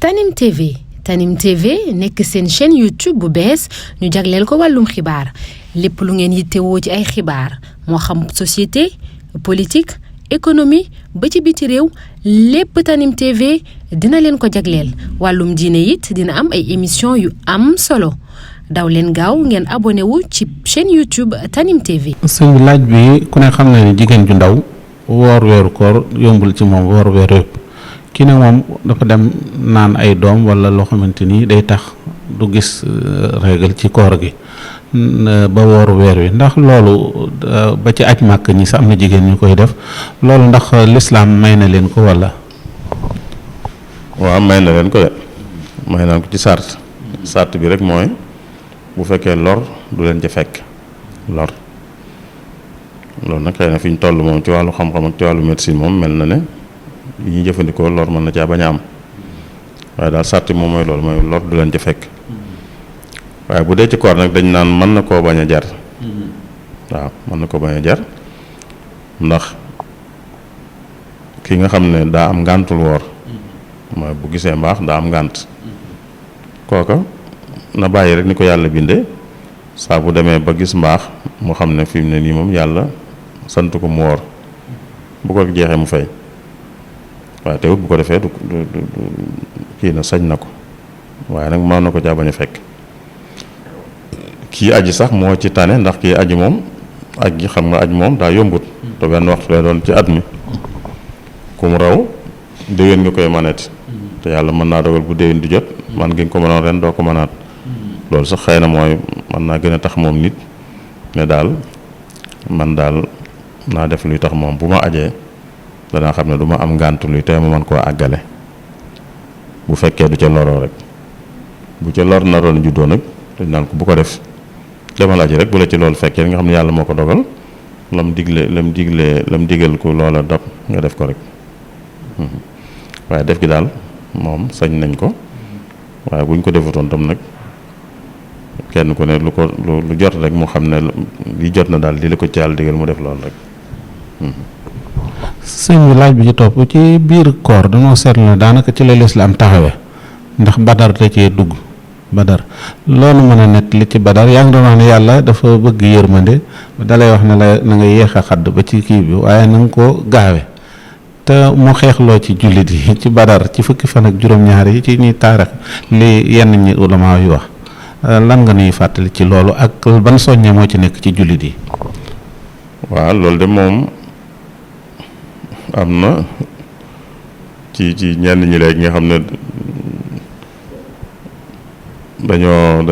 Tanim TV Tanim TV nekk seen chaîne YouTube bu bees ñu jagleel ko wàllum xibaar lépp lu ngeen yittewoo ci ay xibaar moo xam société politique économie ba ci biti réew lépp Tanim TV dina leen ko jagleel wàllum diine it dina am ay émission yu am solo daw leen gaaw ngeen abonné wu ci chaîne YouTube Tanim TV. sëñ bi laaj bi ku ne xam na ne jigéen ju ndaw woor weeru koor yombul ci moom woor weeru yëpp kii nag moom dafa dem naan ay doom wala loo xamante ni day tax du gis règle ci koor gi ba wooru weer wi ndax loolu ba ci aj màkk ñi sax am na jigéen ñu koy def loolu ndax lislaam may na leen ko wala. waaw may na leen ko de may naan ko ci sart bi rek mooy bu fekkee lor du leen ca fekk lor loolu nag xëy na fi ñu toll moom ci wàllu xam-xam ak ci wàllu médecine moom mel na ne yi ñuy jëfandikoo lor mën na caa bañ a am waaye daal sart moom mooy loolu mooy lor du leen ca fekk waaye bu dee ci koor nag dañ naan mën na koo bañ a jar waaw mën na koo bañ a jar ndax ki nga xam ne daa am ngàntul woor mooy bu gisee mbaax daa am ngànt kooka na bàyyi rek ni ko yàlla bindee saa bu demee ba gis mbaax mu xam ne fi mu ne nii moom yàlla sant ko mu woor bu ko jeexee mu fay waaye teewut bu ko defee du kii na sañ na ko waaye nag mën na ko caa bañ a fekk kii aji sax moo ci tane ndax kii aji moom aj gi xam nga aj moom daa yombut te benn waxtu lay doon ci at mi ku mu raw déwén nga koy maneti te yàlla mën naa dogal bu déwén di jot man gi nga ko mënoon ren doo ko mënaat loolu sax xëy na mooy mën naa gën a tax moom nit ne daal man daal naa def luy tax moom bu ma ajee danaa xam ne du ma am ngànt luy tey ma mën koo àggale bu fekkee du ca loroo rek bu ca lor naroon juddoo nag dañ naan ko bu ko def demal aji rek bu la ci loolu fekkee nga xam ne yàlla moo ko dogal lam digal ko loola dab nga def ko rek waaye def gi daal moom sañ nañ ko waaye buñ ko defutoon tam nag kenn ku ne lu jot rek mu xam ne li jot na daal di la ko ci yàlla digal mu def loolu rek. sëñ bi laaj bi ci topp ci biir koor dañoo seetlu ne daanaka ci la lislaam taxawe ndax badar da cee dugg badar loolu mën a nekk li ci badar yaa ngi doon wax ne yàlla dafa bëgg yërmande dalay wax ne la na nga yéex a xadd ba ci kii bi waaye na nga ko gaawe te mu xeexloo ci jullit yi ci badar ci fukki fan ak juróom-ñaar yi ci ñuy taarix li yenn ñi ulama yu wax lan nga nuy fàttali ci loolu ak ban soññe moo ci nekk ci jullit yi. waaw loolu de moom am na ci ñenn ñi léegi nga xam ne dañoo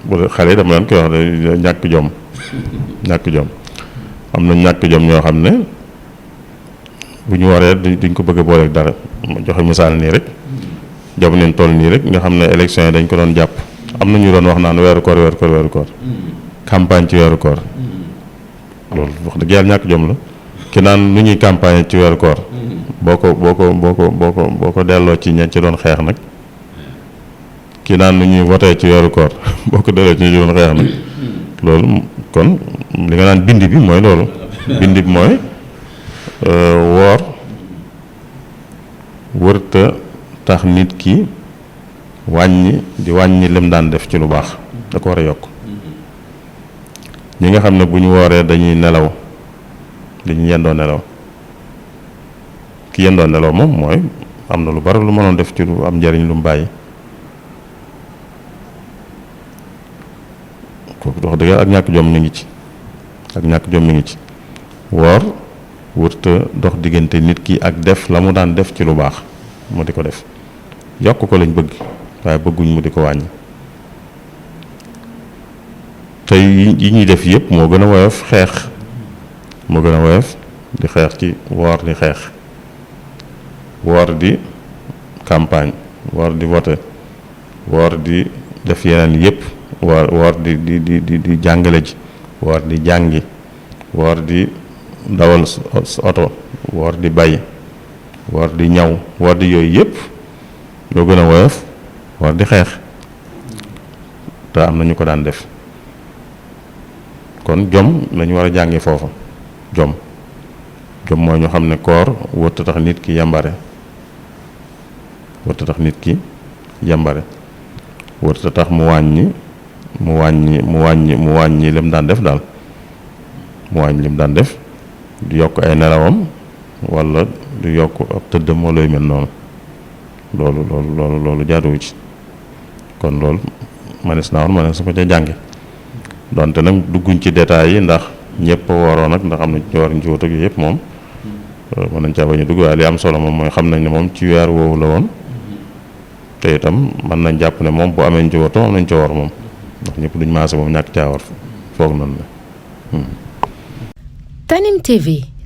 bu xale yi dama leen koy wax de ñàkk jom am na ñàkk jom ñoo xam ne bu ñu waree duñ ko bëgg a booleeg dara ma joxe misaal nii rek jamono ñu toll nii rek nga xam ne élection yi dañ ko doon jàpp am na ñu doon wax naan weeru koor campagne ci weeru koor loolu wax dëgg yàlla ñàkk jom la ki naan nu ñuy campagne ci weeru koor boo ko delloo ci ña ci doon xeex nag ki naan nu ñuy voté ci weeru koor boo ko delloo ci ña ci doon xeex nag loolu kon li nga naan bind bi mooy loolu bind bi mooy woor wërta tax nit ki wàññi lim daan def ci lu baax da ko war a yokk ñi nga xam ne bu ñu wooree dañuy nelaw dañuy yendoo nelaw ki yendoo nelaw moom mooy am na lu bari lu mënoon def ci lu am njariñ lu mu bàyyi kooku wax dëgg ak ñàkk jom mi ngi ci woor wërta dox diggante nit ki ak def la mu daan def ci lu baax mu di ko def yokk ko lañ bëgg waaye bëgguñ mu di ko wàññi te yi ñuy def yëpp moo gën a woyof xeex di xeex ci woor di xeex woor di campagne woor di vote woor di def yeneen yëpp woor di jàngale ji woor di jàngi woor di dawal oto woor di bay woor di ñaw woor di yooyu yëpp loo gën a woyof woor di xeex te am na ñu ko daan def kon jom lañu war a jànge foofa jom mooy ñu xam ne koor wërta tax nit ki yambare warta tax nit ki yambare warta tax mu wàññi lim daan def daal mu wàññi lim daan def du yokk ay nelawam wala du yokk ab tëddam wala yu mel noonu loolu jaaduwu ci kon loolu manees naa su ko ca jànge donte nag dugguñ ci détails yi ndax ñëpp waroon nag ndax am na ñu war ñu ci wut ak yëpp moom mën nañ caa bañ a dugg waaye li am solo moom mooy xam nañ ne moom ci weer woowu la woon te itam mën nañ jàpp ne moom bu amee ñu ci watoo am nañ ca war moom ndax ñëpp duñ maase moom ñàkk caa war foog nañ la.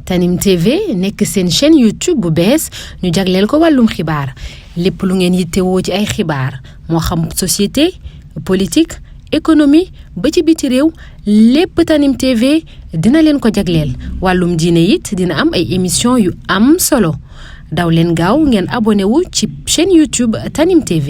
Tanim TV nekk seen chaîne YouTube bu bees ñu jagleel ko wàllum xibaar lépp lu ngeen yittewoo ci ay xibaar moo xam société politique économie ba ci biti réew lépp Tanim TV dina leen ko jagleel wàllum diine it dina am ay émission yu am solo daw leen gaaw ngeen abonné wu ci chaîne YouTube Tanim TV.